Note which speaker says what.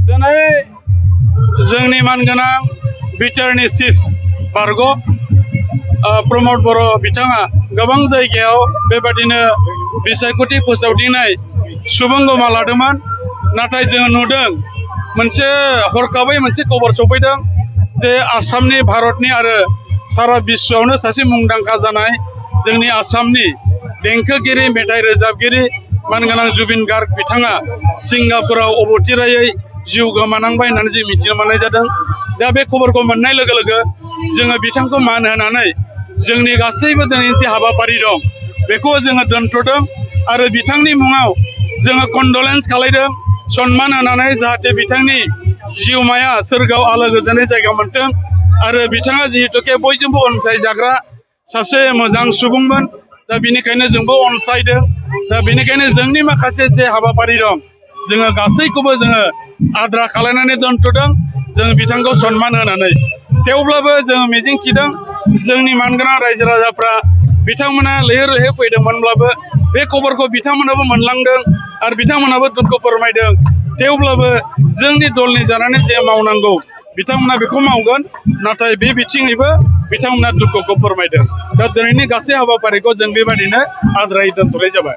Speaker 1: दिनै जोंनि मानगोनां बिटिआरनि चिफ बारग' प्रमद बर' बिथाङा गोबां जायगायाव बेबादिनो बिसायख'थि फोसावदिंनाय सुबुं गोमालादोंमोन। नाथाय जों नुदों मोनसे हरखाबै मोनसे खबर सफैदों जे आसामनि भारतनि आरो सारा बिश्वआवनो सासे मुंदांखा जानाय जोंनि आसामनि देंखोगिरि मेथाइ रोजाबगिरि मानगोनां जुबिन गार्ग बिथाङा सिंगापुराव अबथिरायै जिउ गोमानांबाय होननानै जों मिथिनो मोननाय जादों। दा बे खबरखौ मोननाय लोगो लोगो जोङो बिथांखौ मान होनानै जोंनि गासैबो दिनैनि जि हाबाफारि दं बेखौ जोङो दोनथ'दों आरो बिथांनि मुङाव जोङो कन्डलेन्स खालायदों सन्मान होनानै जाहाथे बिथांनि जिउमाया सोरगोआव आलो गोजोनै जायगा मोनथों आरो बिथाङा जिहेतुके बयजोंबो अनसायजाग्रा सासे मोजां सुबुंमोन। दा बेनिखायनो जोंबो अनसायदों। दा बेनिखायनो जोंनि माखासे जे हाबाफारि दं जोङो गासैखौबो जोङो आद्रा खालायनानै दोनथ'दों जों बिथांखौ सन्मान होनानै। थेवब्लाबो जोङो मिजिंथिदों जोंनि मानगोनां रायजो राजाफ्रा बिथांमोना लैहोर लैहोर फैदोंमोनब्लाबो बे खबरखौ बिथांमोनाबो मोनलांदों आरो बिथांमोनाबो दुखु फोरमायदों। थेवब्लाबो जोंनि दलनि जानानै जे मावनांगौ बिथांमोना बेखौ मावगोन। नाथाय बे बिथिङैबो बिथांमोना दुखुखौ फोरमायदों। दा दिनैनि गासै हाबाफारिखौ जों बेबादिनो आद्रायै दोनथ'नाय जाबाय।